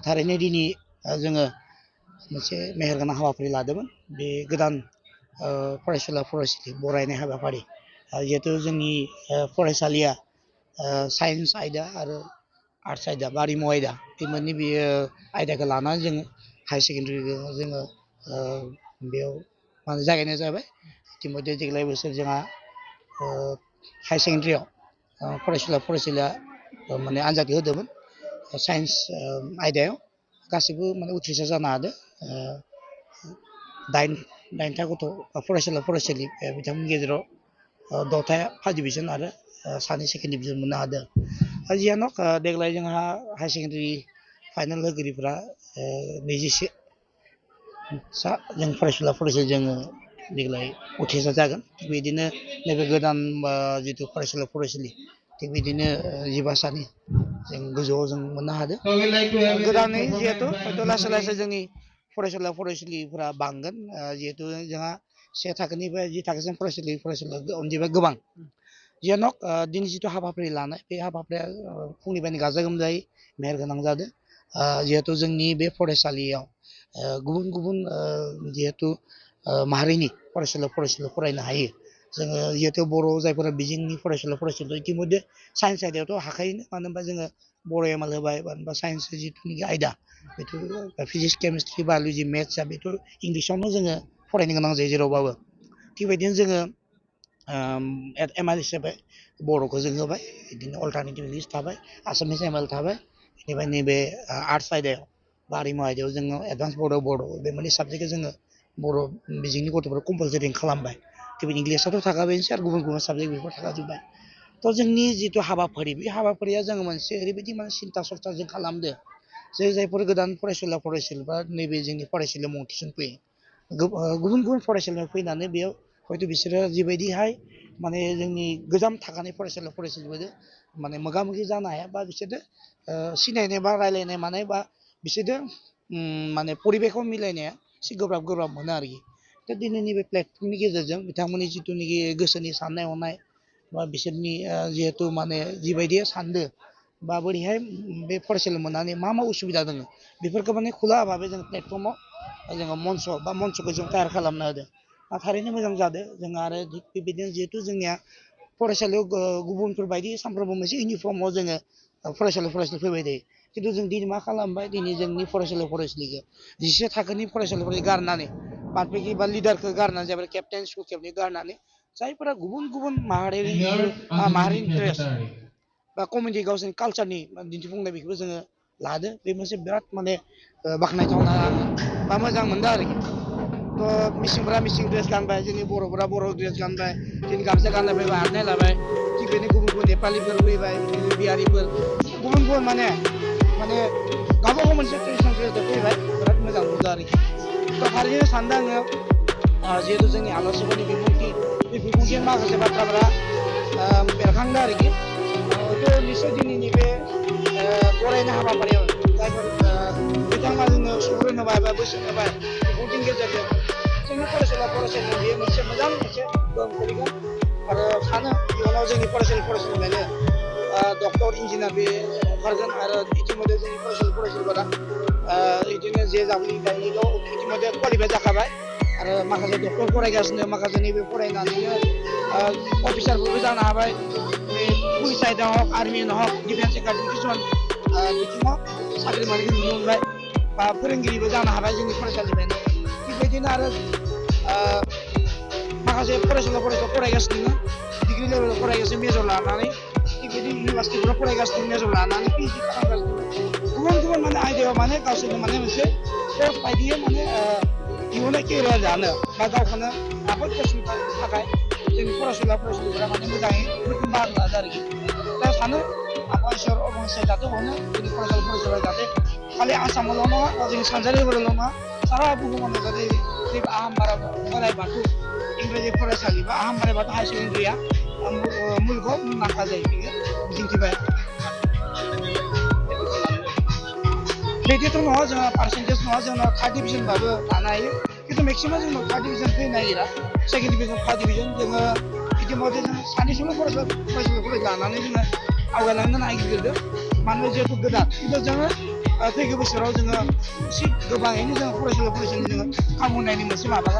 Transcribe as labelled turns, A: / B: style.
A: थारैनो दिनै जोङो मोनसे मेहेरगोनां हाबाफारि लादोंमोन बे गोदान फरायसुला फरायसुलि बरायनाय हाबाफारि जिहेथु जोंनि फरायसालिया साइन्स आयदा आरो आर्ट्स आयदा बा आरिमु आयदा बे मोननै बेयो आयदाखौ लानानै जोङो हायार सेकेन्डारिखौ जोङो बेयाव माने जागायनाय जाबाय इतिमध्य देग्लाय बोसोर जोंहा हायार सेकेन्डारियाव फरायसुला फरायसुलिया माने आनजाद होदोंमोन साइन्स आयदायाव गासैबो माने उथ्रिसार जानो हादों दाइनथा गथ' फरायसुला फरायसुलि बिथांमोननि गेजेराव 10था फार्स्ट डिभिजन आरो सानै सेकेन्ड डिभिजन मोननो हादों जियानो देग्लाय जोंहा हायार सेकेन्डारि फाइनाल होगिरिफ्रा 21 जों फरायसुला फरायसुलि जोङो देग्लाय उथ्रिसार जागोन बिदिनो नैबे गोदान जिथु फरायसुला फरायसुलि थिग बिदिनो 15 सानि जों गोजौआव जों मोननो हादों गोदानै जिहेतु हयथ' लासै लासै जोंनि फरायसुला फरायसुलिफोरा बांगोन जिहेतु जोंहा 1 थाखोनिफ्राय 10 थाखोसिम फरायसुलि अनजिमाया गोबां जियानो दिनै जिथु हाबाफारि लानाय बे हाबाफारिया फुंनिफ्रायनो गाजा गोमजायै मेहेरगोनां जादों जिहेतु जोंनि बे फरायसालियाव गुबुन गुबुन जिहेतु माहारिनि फरायसुला फरायसुलि फरायनो हायो जोङो जिहेतु बर' जायफोरा बिजोंनि फरायसुला फरायसुलि इतिमध्य साइन्स आयदायावथ' हाखायोनो मानो होनबा जोङो बर' एम एल होबाय बा साइन्स जिथुनिखि आयदा बेथ' फिजिक्स केमिस्ट्रि बाय'लजि मेथ्सआ बेथ' इंलिसावनो जोङो फरायनो गोनां जायो जेरावबाबो थिग बेबायदिनो जोङो एम एल हिसाबै बर'खौ जों होबाय बिदिनो अल्टारनेटिभ इंलिस थाबाय आसामिस एम एल थाबाय बेनिफ्राय नैबे आर्ट्स आयदायाव बा आरिमु आयदायाव जोङो एडभान्स बर' बे मोननै साबजेक्टखौ जोङो बर' बिजोंनि गथ'फोरखौ कम्पालसरि खालामबाय थिग इंलिसाथ' थाखाबायनोसै आरो गुबुन गुबुन साबजेक्ट बेफोर थाखाजोब्बाय थ' जोंनि जिथु हाबाफारि बे हाबाफारिया जोङो मोनसे ओरैबायदि माने सिन्था सरथा जों खालामदो जे जायफोर गोदान फरायसुला फरायसुलि बा नैबे जोंनि फरायसालियाव मुं थिसनफैयो गुबुन गुबुन फरायसालियाव फैनानै बेयाव हयथ' बिसोरो जिबायदिहाय माने जोंनि गोजाम थाखानाय फरायसुला फरायसुलिफोरजों माने मोगा मोगि जानो हाया बा बिसोरजों सिनायनाय बा रायलायनाय मानाय बा बिसोरजों माने परिबेखौ मिलायनाया एसे गोब्राब मोनो आरोखि दा दिनैनि बे प्लेटफर्मनि गेजेरजों बिथांमोननि जिथुनिखि गोसोनि साननाय हनाय बा बिसोरनि जिहेतु माने जिबायदि सानदों बा बोरैहाय बे फरायसालियाव मोननानै मा उसुबिदा दङ बेफोरखौ माने खुला भाबै जों प्लेटफर्माव जोङो मन्चखौ जों तयार खालामना होदों थारैनो मोजां जादों जों आरो बेबायदिनो जिहेतु जोंनिया फरायसालियाव गुबुनफोर बायदि सानफ्रोमबो मोनसे इउनिफर्माव जोङो फरायसालि फैबाय थायो खिन्थु जों दिनै मा खालामबाय दिनै जोंनि फरायसालि फरायसुलिखौ 11 थाखोनि फरायसालिफोरखौ गारनानै बादबाखि बा लिडारखौ गारनानै जाबाय केप्टेन स्कुल केप्टेन गारनानै जायफोरा गुबुन गुबुन माहारिनि ड्रेस बा कमिउनिटि गावसोरनि कालचारनि दिन्थिफुंनाय बेखौबो जोङो लादो बे मोनसे बिराद माने बाख्नायथावना बा मोजां मोनदों आरोखि थ' मिसिंफोरा मिसिं ड्रेस गानबाय जोंनि बर'फोरा बर' ड्रेस गानबाय जोंनि गामसा गाननाय फैबाय आर'नाइ लाबाय थिग बेनो गुबुन गुबुन नेपालिफोर फैबाय बिदिनो बिहारिफोर गुबुन गुबुन माने गावबागाव मोनसे ट्रेडिसनेल ड्रेसजों फैबाय बिराद मोजां नुदों आरोखि थ' थारैनो सानदों आङो जिहेतु जोंनि आलासिफोरनि बिबुंथि बे बिबुंथिनि माखासे बाथ्राफोरा बेरखांदों आरोखि हयथ' निस्सय दिनैनि बे बरायनाय हाबाफारियाव जायफोर बिथांमोना जोंनो सुबुरुन होबाय बा बोसोन होबाय बिबुंथिनि गेजेरजों जोंनि फरायसुला फरायसालियाव बेयो मोनसे मोजां गोहोम खोलैगोन आरो सानो इयुनाव जोंनि फरायसालिनिफ्रायनो डक्टर इन्जिनियार बे ओंखारगोन आरो इतिमध्य जोंनि फरायसालिफोरा बिदिनो जे जाबैनायनिल' इतिमध्य क्वालिफाइ जाखाबाय आरो माखासे डक्टर फरायगासिनो माखासे नैबे फरायनानैनो अफिसारफोरबो जानो हाबाय बे पुलिस आयदा हक आर्मियानो हक डिफेन्स एकाडेमि किसुमान बिथिङाव साख्रि मावनायखौ नुनो मोनबाय बा फोरोंगिरिबो जानो हाबाय जोंनि फरायसालिनिफ्रायनो बेबायदिनो आरो माखासे फरायसुला फरायगासिनो डिग्रि लेभेलाव फरायगासिनो मेजर लानानै थिग बिदि इउनिभार्सिटिफोराव फरायगासिनो मेजर लानानै पिएइचडि खालामगासिनो गुबुन गुबुन माने आयदायाव माने गावसोरनो माने मोनसे कर्स बायदियै माने इयुनाव केरियार जानो बा गावखौनो राफोद फसंनो थाखाय जोंनि फरायसुलिफोरा माने मोजाङै रोखोम बाहागो लादों आरोखि दा सानो आफा इसोर अबंसे जाहाथे हरनो जोंनि फरायसालिफोरा जाहाथे खालि आसामावल' नङा जोंनि सानजारिफोरावल' नङा सारा बुहुमावनो जाहाथे बे आहामबारा बोराइ बाथौ इंराजि फरायसालि बा आहामबारा बाथौ हायार सेकेन्डारिया मुलुगाव मुंदांखा जायो बेखौ मिजिंथिबाय बिदिथ' नङा जोंहा पार्सेन्टेज नङा जोंना 3rd डिभिजनबाबो लानो हायो खिन्थु मेक्सिमाम जोंनाव 3rd डिभिजन फैनो नागिरा 2nd डिभिजन 3rd डिभिजन जोङो इतिमध्य जों सानैसोल' फरायसालिफोर लानानै जोङो आवगायलांनो नागिरदों मानोना जिहेतु गोदान खिन्थु जोङो फैगौ बोसोराव जोङो एसे गोबाङैनो जों फरायसालि जोङो खाबु होनायनि मोनसे माबा